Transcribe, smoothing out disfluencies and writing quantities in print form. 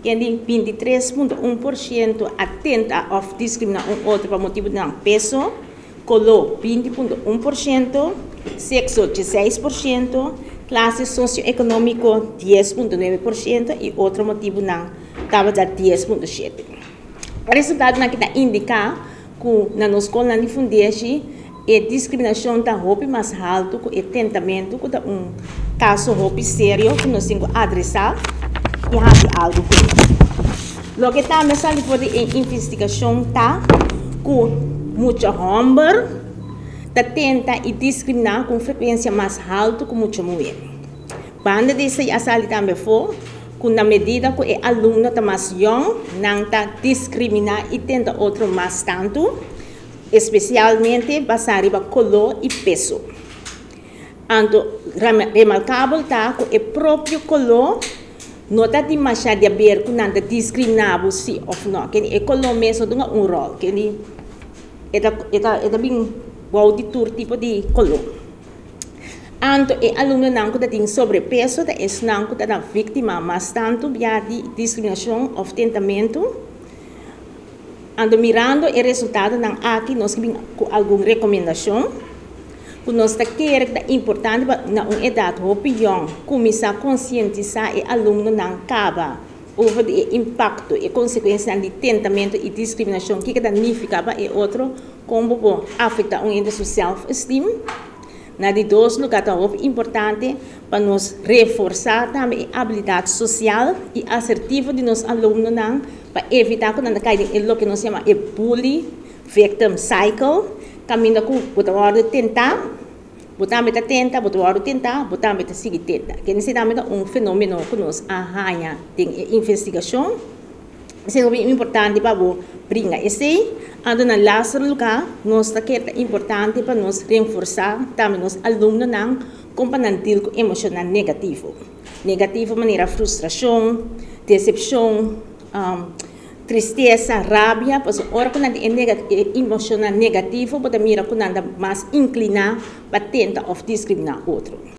Kende 23,1% a tenta òf diskriminá un otro pa motibu di nan peso, koló 20,1%, sekso 16%, klase sosioekonómiko 10,9% i otro motibunan tabata 10,7. Resultadonan aki ta indiká ku na nos skolnan di fundeshi e diskriminashon ta hopi mas haltu ku e tentamentu, ku ta un kaso hopi serio ku nos tin ku adresá i hasi algu ku e. Loke tambe sali for di e investigashon ta ku mucha hòmber ta tenta i diskriminá ku un frekuensia mas haltu ku mucha muhé. Banda di esei a sali tambe afó ku na medida ku e alumno ta mas yòn, nan ta diskriminá i tenta otro mas tantu, espesialmente basá riba koló i peso. Anto remarkabel ta ku e propio koló no ta dimashá di aber ku nan ta diskriminá bo si òf nò. Kende e koló mes no dunga un ròl, kende e ta e ta e ta bin bou di tur tipo di koló. Anto e alumnonan ku ta tin sobrepeso ta esnan ku ta na víktima mas tantu bia di diskriminashon òf tentamentu. Anto mirando e resultadonan aki nos ke bin ku algun rekomendashon ku nos ta kere ku ta importante pa na un edat hopi yòn kuminsá konsientisá e alumnonan kaba over di e impakto, e konsekuensianan di tentamentu i diskriminashon, kiko ta nifiká pa e otro, kon bo por afektá un hende su self-esteem. Na di dos lugá ta hopi importante pa nos reforsá tambe e abilidat sosial i asertivo di nos alumnonan pa evitá ku nan ta kai den e loke nos yama e bully victim cycle, kaminda ku bo ta wòrdu tentá, bo tambe ta tenta, bo ta wòrdu tentá, bo tambe ta sigui tenta. Kende tambe ta un fenómeno ku nos a haña den e investigashon. Esei ta hopi importante pa bo bringa esei. Anto na laster lugá nos ta kere ta importante pa nos reforsá tambe nos alumnonan kon pa nan deal ku emoshonnan negativo. Negativo manera frustrashon, desepshon, tristesa, rabia, pasobra ora ku nan tin e emoshonnan negativo bo ta mira ku nan ta mas inkliná pa tenta òf diskriminá otro.